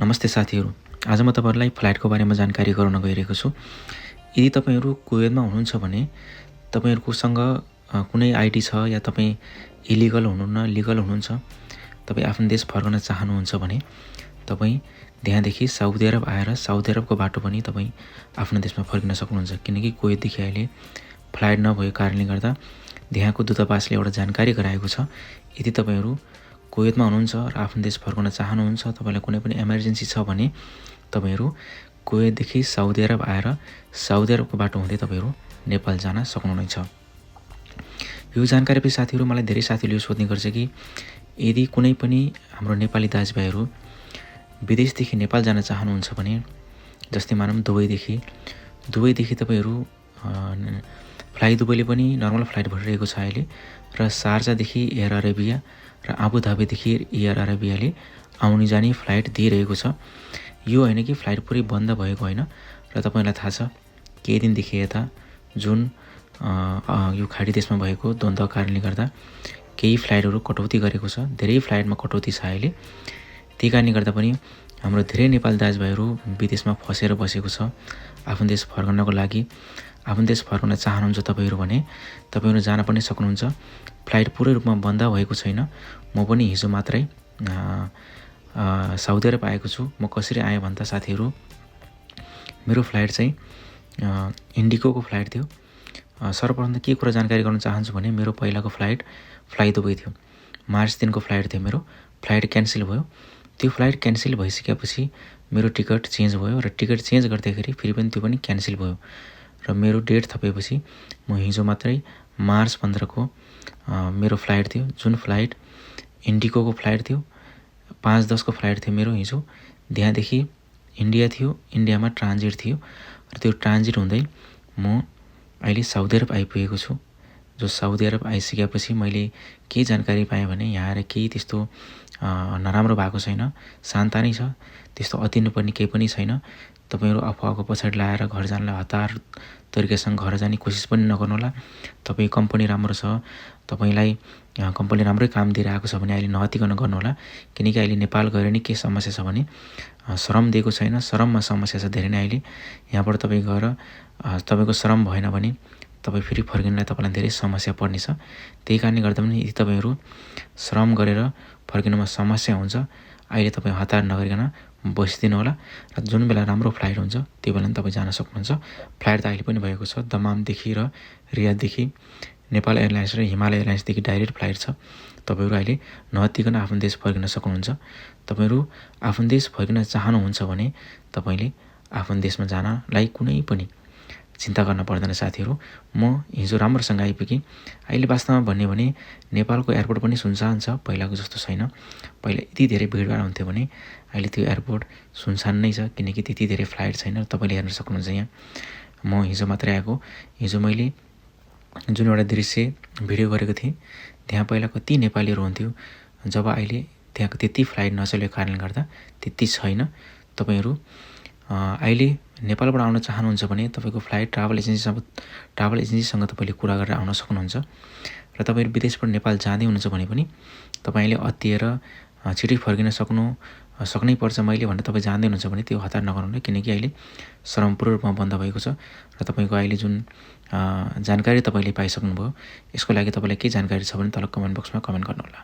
नमस्ते साथीहरू। आज म तपाईहरुलाई फ्लाइटको बारेमा जानकारी गराउन गइरहेको छु। यदि तपाईहरु कुवेतमा हुनुहुन्छ भने तपाईहरुकोसँग कुनै आईडी छ या तपाई इलिगल हुनुहुन्न, लिगल हुनुहुन्छ, तपाई आफ्नो देश फर्कन चाहनुहुन्छ भने तपाई त्यहाँदेखि साउदी अरब आएर साउदी अरबको बाटो पनि तपाई आफ्नो देशमा फर्किन सक्नुहुन्छ। किनकि कुवेतदेखि अहिले फ्लाइट नभएको कारणले गर्दा त्यहाँको दूतावासले एउटा जानकारी गराएको छ। यदि तपाईहरु कुवेतमा हुनुहुन्छ र आफ्नो देश फर्कन चाहनुहुन्छ, तपाईलाई कुनै पनि इमर्जेन्सी छ भने तपाईहरु कुवेतदेखि साउदी अरब आएर साउदी अरबको बाटो हुँदै तपाईहरु नेपाल जान सक्नुहुनेछ। यो जानकारी पनि साथीहरु मलाई धेरै साथीले यो सोध्ने गर्छ कि यदि कुनै पनि हाम्रो नेपाली दाजुभाइहरु विदेशदेखि नेपाल जान चाहनुहुन्छ भने जस्तै मानौं दुबईदेखि तपाईहरु फ्लाइ दुबईले पनि नर्मल फ्लाइट भइरहेको छ अहिले र शारजादेखि एयर अरेबिया र आबुधाबीदेखि एयर अरेबियाले आउने जाने फ्लाइट दिइरहेको छ। यो हैन कि फ्लाइट पुरै बन्द भएको हैन र तपाईलाई थाहा छ केही दिनदेखि यता जुन यो खाडी देशमा भएको द्वन्द्व कारणले गर्दा केही फ्लाइटहरु कटौती गरेको छ। धेरै फ्लाइटमा कटौती छ अहिले। त्यही कारणले गर्दा पनि हाम्रो धेरै नेपाली दाजुभाइहरु विदेशमा फसेर बसेको छ। आफ्नो देश फर्कनको लागि आफ्नो देश फर्कन चाहनुहुन्छ तपाईहरु भने तपाईहरु जान पनि सक्नुहुन्छ। फ्लाइट पुरै रूपमा बन्द भएको छैन। म पनि हिजो मात्रै साउदी अरब आएको छु। म कसरी आए भन्दा साथीहरु मेरो फ्लाइट चाहिँ इन्डिगोको फ्लाइट थियो। सर्वप्रथम त के कुरा जानकारी गर्न चाहन्छु भने मेरो पहिलाको फ्लाइट फ्लाइ दुबई थियो। मार्च 3 को फ्लाइट थियो मेरो। फ्लाइट क्यान्सल भयो। त्यो फ्लाइट क्यान्सल भइसकेपछि मेरो टिकट चेन्ज भयो र टिकट चेन्ज गर्दाखेरि फेरि पनि त्यो पनि क्यान्सल भयो र मेरो डेट थपेपछि म हिजो मात्रै मार्च 15 को मेरो फ्लाइट थियो। जुन फ्लाइट इन्डिगोको फ्लाइट थियो। 5:10 को फ्लाइट थियो मेरो हिजो। त्यहाँदेखि इन्डिया थियो। इन्डियामा ट्रान्जिट थियो र त्यो ट्रान्जिट हुँदै म अहिले साउदी अरब आइपुगेको छु। जो साउदी अरब आइसकेपछि मैले के जानकारी पाएँ भने यहाँ आएर केही त्यस्तो नराम्रो भएको छैन। शान्त नै छ। त्यस्तो अतिनु पर्ने केही पनि छैन। तपाईहरु अफवाहको पछाडी लाएर घर जानलाई हतार तरिकासँग घर जाने कोसिस पनि नगर्नु होला। तपाई कम्पनी राम्रो छ, तपाईलाई कम्पनीले राम्रै काम दिइरहेको छ भने अहिले नहतिकन गर्नु होला। किनकि अहिले नेपाल गएर नि के समस्या छ भने श्रम दिएको छैन। श्रममा समस्या छ धेरै नै अहिले। यहाँबाट तपाई गएर तपाईको श्रम भएन भने तपाई फेरि फर्किनलाई तपाईलाई धेरै समस्या पर्नेछ। त्यही कारणले गर्दा पनि यदि तपाईहरु श्रम गरेर फर्किनमा समस्या हुन्छ, अहिले तपाई हतार नगरिकन बसिदिनु होला र जुन बेला राम्रो फ्लाइट हुन्छ त्यो बेला तपाई जान सक्नुहुन्छ। फ्लाइट त अहिले पनि भएको छ। दमामदेखि र रियाददेखि नेपाल एयरलाइन्स र हिमालय एयरलाइन्सदेखि डाइरेक्ट फ्लाइट छ। तपाईहरु अहिले नहतिकन आफ्नो देश फर्किन सक्नुहुन्छ। तपाईहरु आफ्नो देश फर्किन चाहनुहुन्छ भने तपाईले आफ्नो देशमा जानलाई कुनै पनि चिन्ता गर्न पर्दैन साथीहरु। म हिजो राम्रोसँग आइपुगे। अहिले वास्तवमा भन्ने भने नेपालको एयरपोर्ट पनि सुनसान छ, पहिलाको जस्तो छैन। पहिला यति धेरै भिडभाड हुन्थ्यो भने अहिले त्यो एयरपोर्ट सुनसान नै छ किनकि त्यति धेरै फ्लाइट छैन। तपाईले हेर्न सक्नुहुन्छ यहाँ। म हिजो मात्रै आएको। हिजो मैले जुन एउटा दृश्य भिडियो गरेको थिएँ त्यहाँ पहिला कति नेपालीहरु हुन्थ्यो। जब अहिले त्यहाँको त्यति फ्लाइट नचलेको कारणले गर्दा त्यति छैन। तपाईहरु अहिले नेपालबाट आउन चाहनुहुन्छ भने तपाईको फ्लाइट ट्राभल एजेन्सीसँग तपाईले कुरा गरेर आउन सक्नुहुन्छ र तपाईहरु विदेशबाट नेपाल जाँदै हुनुहुन्छ भने पनि तपाईले अत्तिएर छिटै फर्किन सक्नै पर्छ मैले भन्दा तपाई जाँदै हुनुहुन्छ भने त्यो हतार नगर्नु किनकि अहिले श्रम पूर्ण रूपमा बन्द भएको छ र तपाईको अहिले जुन जानकारी तपाईले पाइसक्नुभयो यसको लागि तपाईलाई के जानकारी छ भने तल कमेन्ट बक्समा कमेन्ट गर्नु होला।